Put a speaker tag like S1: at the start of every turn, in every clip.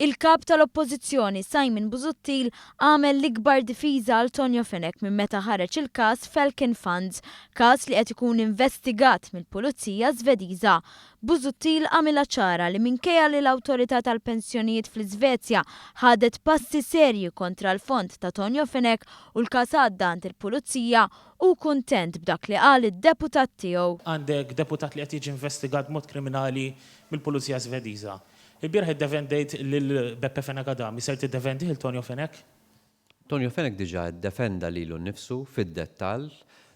S1: Il-Kap tal-Oppożizzjoni Simon Busuttil għamel l-ikbar difiża għal Tonio Fenech minn meta ħareġ il-każ Falcon Funds, każ li qed ikun investigat mill-Pulizija Żvediża. Busuttil għamilha ċara li minkejja li l-Awtorità tal-Pensjonijiet fl-Iżvezja ħadet passi serji kontra l-fond ta' Tonio Fenech u l-każ għadda għand il-Pulizija, hu kuntent b'dak li qal id-deputat tiegħu.
S2: Għandek deputat li qed jiġi investigat b'mod kriminali mill-Pulizija Żvediża. Ilbieraħ iddefendejt lil Beppe Fenech Adami, ser tiddefendih 'il Tonio Fenech?
S3: Tonio Fenech diġà ddefenda lilu nnifsu fid-dettall.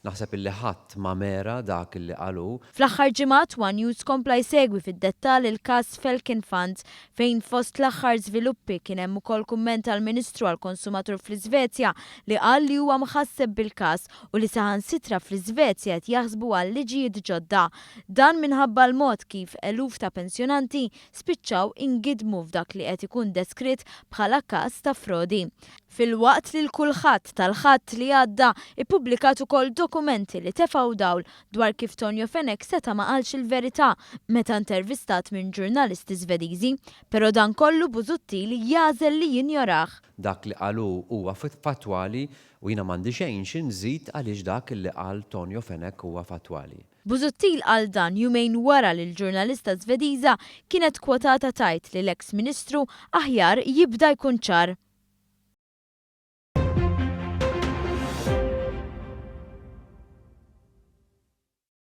S3: Naħseb illi ħadd ma mera dak illi qal hu.
S1: Fl-aħħar ġimgħat one News kompla jsegwi fid-dettall il-każ Falcon Funds fejn fost l-aħħar żviluppi kien hemm ukoll kumment tal-Ministru għall-Konsumatur fl-Iżvezja li qal li huwa mħasseb bil-każ u li saħansitra fl-Iżvezja qed jaħsbu għal liġijiet ġodda. Dan minħabba l-mod kif eluf ta' pensjonanti spiċċaw ingidmu f'dak li qed ikun deskritt bħala każ ta' frodi. Filwaqt li l-Kulħadd tal-Ħadd li għadda ippubblikat ukoll dokumenti li tefgħu dawl dwar kif Tonio Fenech seta' ma qalx il-verità meta intervistat minn ġurnalisti Żvediżi. Però dan kollu Busuttil jagħżel li jinjorah.
S3: Dak li qal hu huwa fattwali u jiena m'għandi xejn xi nżid għaliex dak li qal Tonio Fenech huwa fattwali.
S1: Busuttil qal dan jumejn wara li l-ġurnalista Żvediża kienet kwotata tgħid li l-eks Ministru aħjar jibda jkun ċar.